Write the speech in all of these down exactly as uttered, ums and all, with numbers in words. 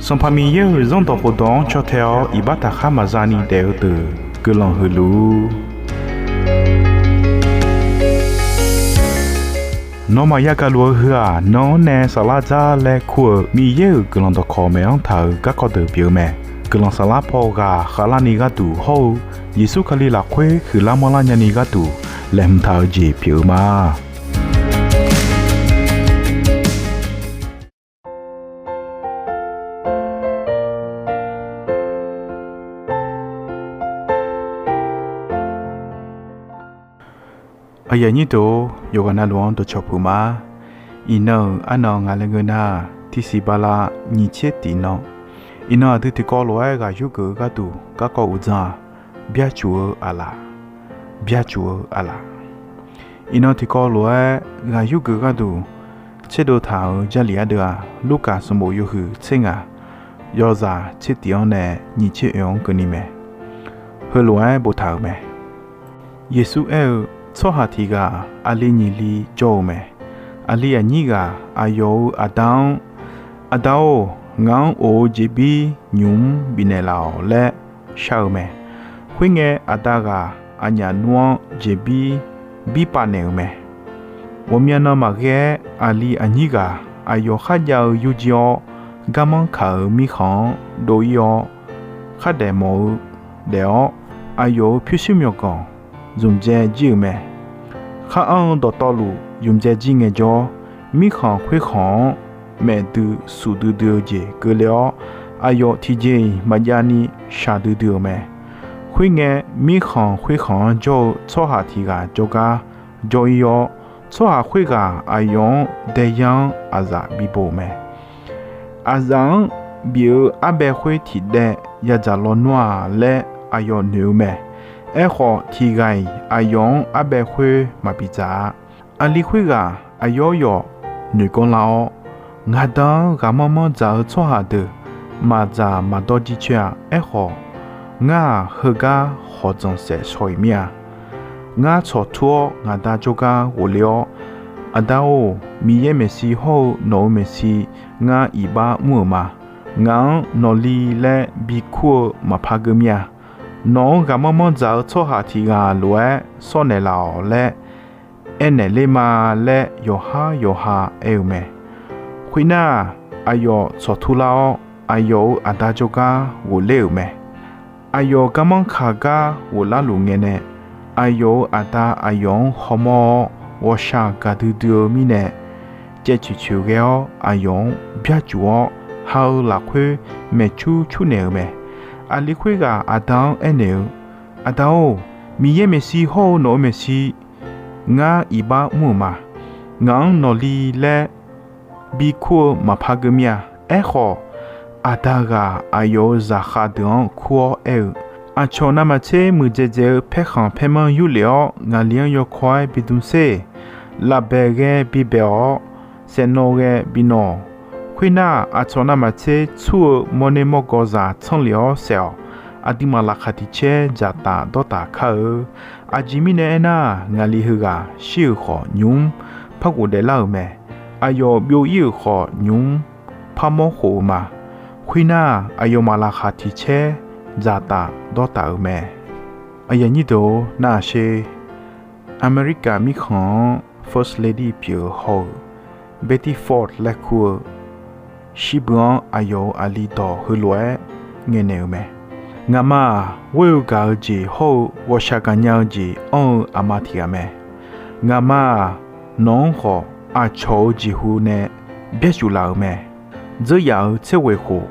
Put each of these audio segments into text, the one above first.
Sanqpaq Miqyaer-euq Zanrdawq khofdawq-anr caw tae-awr iqbax taqkhar maqza ni daef-eu deuq guiqlanq huiq luf-ur. Nawmaf yagaq luf-eu heu-aq, nan-anr nae saflar dzar laer kur-euq Miqyaer-euq guiqlanq dawqkawq maeq-anr taq-euq garkawv deuq pyeuf-eu mae. Guiqlanq saflar paw ghaq khavlarni gharduq hawr-eu Yeqsur Kali lafkhoer huiqlar manrlar nyani gharduq laeqhmq taq-eu jeq pyeuf-eu ma. Aqyuif aqnyir deuq-or, yawqghaq navluf-anr dawqcawq puq ma. Iqnan-euq arnan nga laer ngeur nar, tiqsiq bala nyiq tser tiq nan. Iqnan aqdui tiqkawv lof-aer ghaq yurgeuf-eu gharduq garkawv uqdzan-aq, Byacuf-eu aqlaf. Byacuf-eu aqlaf. Iqnan tiqkawv lof-aer ghaq yurgeuf gharduq tserdov taq-euq Jarlif ardeuv-aq, Lurkaf sanqbof yawhuiq tser ngaq, yawzaq tser tiq-anr nae nyiq tser oeq-anr keuvni mae. Heulof-aer boftaq-euq mae. Yeqsur aer-eu, Tsawrhaq tiq ghaq aqli nyiq li jawr-eu mae. Aqli aqnyir ghaq aqyawf-euq aqda-anr, Aqda-or, ngaq-anr of-eu jeqbir nymq-mr bifnaeq laf-awq laer shar-eu mae. Khoerngae, aqda ghaq aqnyaf nmr-anr jeqbir birpav naeq-euq mae. Ghawqmya nan maqghae-aer, aqli aqnyir ghaq aqyawf kharjav-eu yurjir-awr, garmanr kaq-euq mirkhanq-anr dov-ir-awr, khardaef mawf-eu daef-awr, aqyawf-euq pyurshuir myawqganq zmqdzae jir-euq mae. Khar anr-eu dawqtawvluf zmqdzae jir ngaejawr, mirkhanq khoerkhanq-anr maef dui suf duidui-eu jeq keuvle-awr, aqyawf tiqjeq-iq maqjav ni shaq duidui-euq mae. Khoerngae, mirkhanq khoerkhanq-anr jawr-eu tsawrhaq tiq ghaq jawrgar jawr-ir-awr, tsawrhaq khoerghaq aqyawf-anr daeyar-anr aqzaf bibo-euq mae. Aqzaf-anr bif-eu arbaev khoer tiqdaev yadzaq lawnmr-aq laer aqyawf noeq-eu mae. Aerkhawf, tiq ghaq-iq aqyawf-anr arbaev khoer maqbi dzaq-a. Aqli khoerghaq aqyawf yawf noeqganr lar-awr, Ngaqda-anr ghaqmanr manr dzaq-eu tsawrhaq deuq maqdzaq maqdawr jircoer-a. Aerkhawf, ngar-aq, heugar khawqdzanq saef shaw-iq mir-a. Ngar tsawqtur-awr ngaqda jawrgar ghofle-awr, Aqda-or, Miqyaer maeqshi hawr-eu nawq-euq maeqshi ngar iqbax mr-euq ma. Ngaq-anr nawqli laer bikur-eu maqpar geur mir-a. Nawq-anr ghaqmanr manr dzaq-eu tsawrhaq tiq ghaq lof-aer sawr naeqlaf-awq laer aernaeq ler ma laer yawqhar yawqha aer-eu mae. Khoernar, aqyawf tsawqtur lar-awr, aqyawf-euq aqda jawrgar ghofler-euq mae. Aqyawf garmanr kaq gar ghoflar luf ngae nae, aqyawf-euq aqda aqyawf-anr hawmawr-awr, ghawqshaq gaqdui dui-eu mirnae, caev coeq coeq ghae-awr aqyawf-anr byarcuf-awr, ha-eu lafkhoer maeqcur cur naeq-euq mae. Aqli khoerghaq aqda-anr aernaeq-eu, Aqda-or, Miqyaer maeqshi hawr-eu nawq-euq maeqshi ngar iqbax mr-euq ma. Ngaq-anr nawqli laer bikur-eu maqpar geur mir-a. Aerkhawf, aqda ghaq aqyawf-euq zaqkhav deuq-anr kur-awr aer-eu, Aqcawq navmaqtser muiqdzaeq dzaeq-eu paerkhanq paermanr yurlef-awr, ngaqli-anr yawkawr-aer bidm sher. Lafbaeq ghae bibaeq-awr, saeqnawv ghae binawv-awq. Khoernar, aqcawq navmaqtser tsur-eu mawrner mawrgawv zaq tsanr lef-awr saef-awq. Aqduimaf laqkhaq tiq caer dzaqtaf dawrtaf kar-eu. Aqjeq mirnae aernar, ngaqli heughaq shir-euq khawf nymq-mr par ghofdaef lar-euq mae. Aqyawf byov-ir-euq khawf nymq-mr par mawr khof-eu ma. Khoernar, aqyawfmaf laqkhaq tiq caer dzaqtaf dawrtaf-euq mae. Aqyuif aqnyir deuq-or, nar-aq sher. Aqmeqrikaq mirkhanq-anr First Lady pyeuf-eu haw-eu Betty Ford laer kur-eu shirbui-anr aqyawf-euq aqli dawq heulof-aer ngaeqnaeq-eu mae. Ngaqma-aq, ghoer-eu gaq-eu jeq hawr-eu ghawqshaq gaqnya-eu jeq anr-eu aqma tiq ghaq mae. Ngaqma-aq, nawq-anr khawf aqcawq-euq jeqhu nae byaercuf laf-euq mae. Dzeur yaf-euq tser ghoeq khof,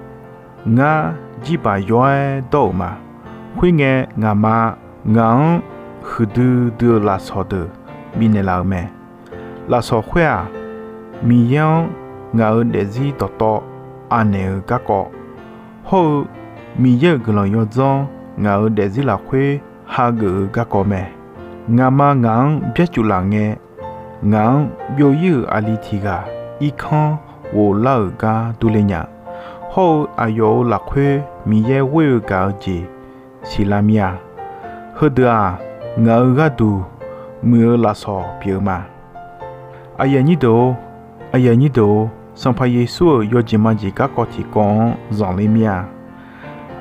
ngar jirbaq yawr-aer dawr-euq ma. Khoerngae, ngaqma ngaq-anr huiqdui dui-eu lafsawq deuq bifnaeq laf-euq mae. Lafsawq khoer-aq, Miqyaer-anr ngaq-euq daefzir dawqtawv anaeq-eu garkawv hawr-eu, Miqyaer-euq guiqlanq yawdzanr ngaq-euq daefzir lafkhoer hageuf-eu garkawv mae. Ngaqma ngaq-anr byaercuf laf ngae, ngaq-anr byov-ir-euq aqli tiq ghaq irkanr ghoflar-euq gar durler nya. Hawr-eu aqyawf-euq lafkhoer Miqyaer ghoer-eu gaq-eu jeq siqlar mir-a. Heudeuq-aq, ngaq-euq gharduq muiq-eu lafsawq pyeuf-eu ma. Aqyuif aqnyir deuq-or, aqyuif aqnyir deuq-or, Sanqpaq Yeqsur-euq yawjeq majeq garkawv tiqkawv-anr zanqler mir-a.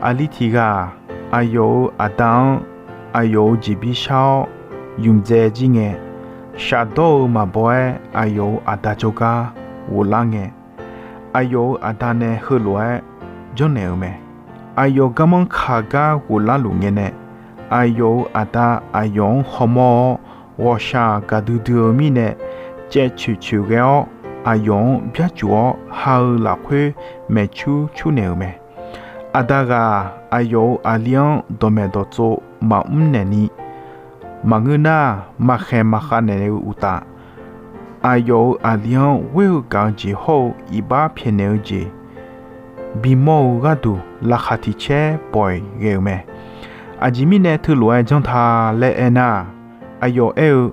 Aqli tiq ghaq-aq, aqyawf-euq aqda-anr aqyawf-euq jeqbir shar-awr ymqdzae jir ngae, shafdawr-eu maqbaw-aer aqyawf-euq aqda jawrgar ghoflar ngae, aqyawf-euq aqda nae heulof-aer janrnaeq-euq mae. Aqyawf garmanr kaq gar ghoflar luf ngae nae, aqyawf-euq aqda aqyawf-anr hawmawr-awr, ghawqshaq gaqdui dui-eu mirnae caev coeq coeq ghae-awr, aqyawf-anr byarcuf-awr ha-eu lafkhoer maeqcur cur naeq-euq mae. Aqda ghaq-aq, aqyawf-euq aqli-anr dawqmaeq dawqtsov maqmr naeqni, maqngeur nar, maqkhaeq maqkhav naeq-eu uqtaf, aqyawf-euq aqli-anr ghoer-eu gaq-eu jeq hawr-eu iqbax pyaeqnaeq-eu jeq bimawr-eu gharduq laqkhaq tiq caer bawq-iq ghae-euq mae. Aqjeq mirnae teulof-aer janr ta laer aernar-aq, aqyawf aer-eu,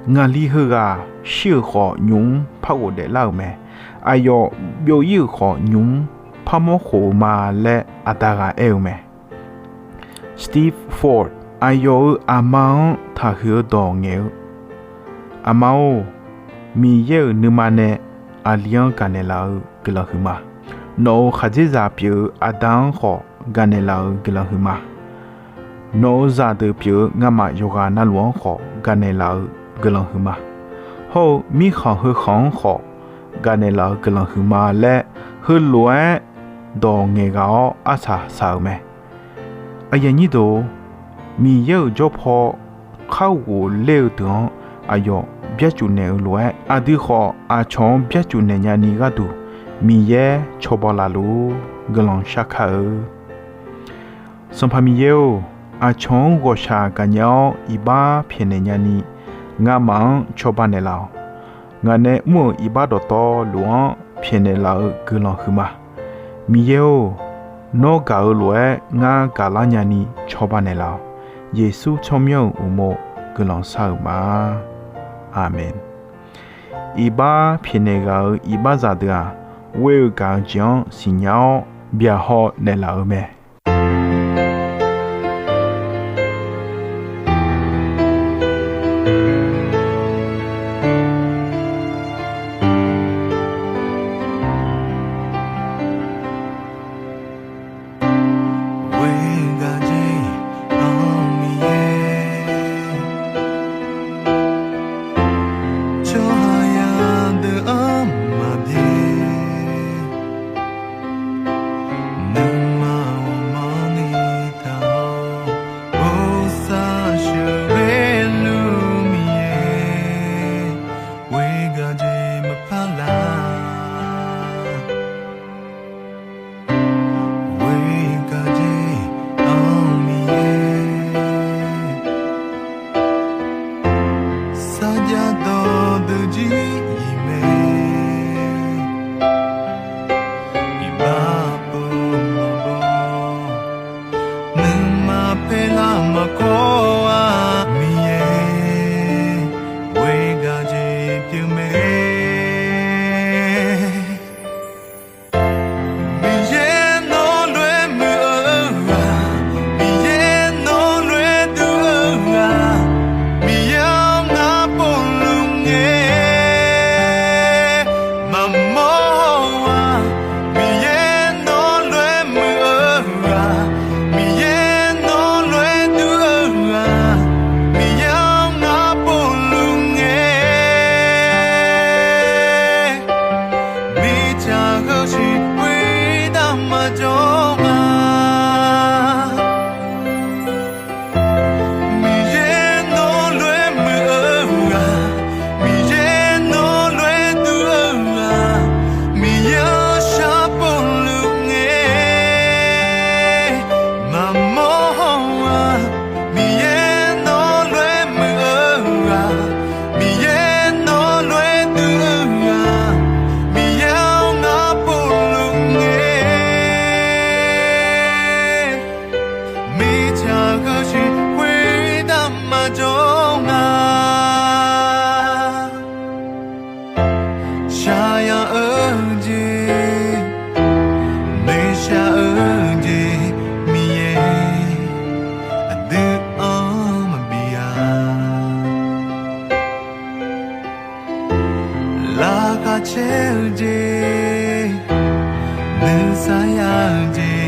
Ngaqli heughaq shir-euq khawf, nymq mr par ghofdaef lar-euq mae. Aqyawf byov-ir-euq khawf, nymq mr parmawr khof-eu ma laer aqda ghaq aer-eu mae. Steve Ford aqyawf-euq aqma-anr taqhuiq-eu dawq ngaeq-eu, Aqma-or, Miqyaer-euq nuima nae aqli-anr gaqnaeq laf-eu guiqlanq huiqma. Nawq-euq khaqdzerzaq pyeuf-eu aqda-anr khawf gaqnaeq laf-eu guiqlanq huiqma. Nawq-euq zaqdeuq pyeuf-eu ngamaf yawqghaq navluf-anr khawf gaqnaeq laf-eu guiqlanq huiqma. Hawr-eu mirkhanq heukhanq-anr khawf gaqnaeq laf-eu guiqlanq huiqma laer, heulof-aer dawq ngaeq ghaq-awr arsaq saq-euq mae. Aqyuif aqnyir deuq-or, Miqyaer-euq jawrpaw khar ghofler-eu deuq-anr aqyawf byarcuf naeq-eu lof-aer, aqdui khawf aqcawq-anr byarcuf naeq nyani gharduq Miqyaer cawba laf luf-ur. Guiqlanq shar kar-eu Sanqpaq Miqyaer-or, aqcawq-anr ghawqshaq gaqnya-awr iqbax pyaeqnaeq nyani, ngamaf-anr cawba naeqlaf-awq. Ngaq nae mr-euq iqbax dawqtawvluf-anr pyaeqnaeq laf-eu guiqlanq huiqma. Miqyaer-or, nawr gaq-eu lof-aer ngar gaqlar nyani cawba naeqlaf-awq. Yeqsur tsawrmyanr-euq uqmov guiqlanq shar-euq ma. Aqmeq. Iqbax pyaeqnaeq ghaq-euq iqbaxzaq deuq-aq, ghoer-eu gaq-eu jeq-anr siqnya-awr byaqhaw naeqlaf-eu mae. Ghoer-eu gaq jeq-anr Miqyaer, tsawrhaq yadeuq-anr maqbyaer, nuima ghawqmanrni taq-awr, bosav sheuqghae luf Miqyaer, ghoer-eu gaq jeq maqpar lar. Ghoer-eu gaq jeq-anr Miqyaer, sarjax dawqdeuq jir-iq mae, iqbax pov maqbaw, nuima paerlar maqkawr-a Miqyaer, ghoer-eu gaq jeq pyeuf mae. Miqyaer nawr lof-aer muiq-eu ghaq, Miqyaer nawr lof-aer duq-eu ghaq, Miqyaer-anr ngar povluf ngae maqmawr-a. Miqyaer nawr lof-aer muiq-eu ghaq, Miqyaer nawr lof-aer duq-eu ghaq, Miqyaer-anr ngar povluf ngae mirtsaq heusiq khoertav maqjawr nga. Miqyaer nawr lof-aer muiq-eu ghaq, Miqyaer nawr lof-aer duq-eu ghaq, Miqyaer-anr shar povluf ngae maqmawr-a. Miqyaer nawr lof-aer muiq-eu ghaq, Miqyaer nawr lof-aer duq-eu ghaq, Miqyaer-anr ngar povluf ngae mirtsaq heusiq khoertav maqjawr nga. Shaqyaq-eu jeq, noeqshaq-eu jeq, Miqyaer aqdui-anr maqbi-a. Laqkhaq caer-eu jeq, nuisar ya-eu jeq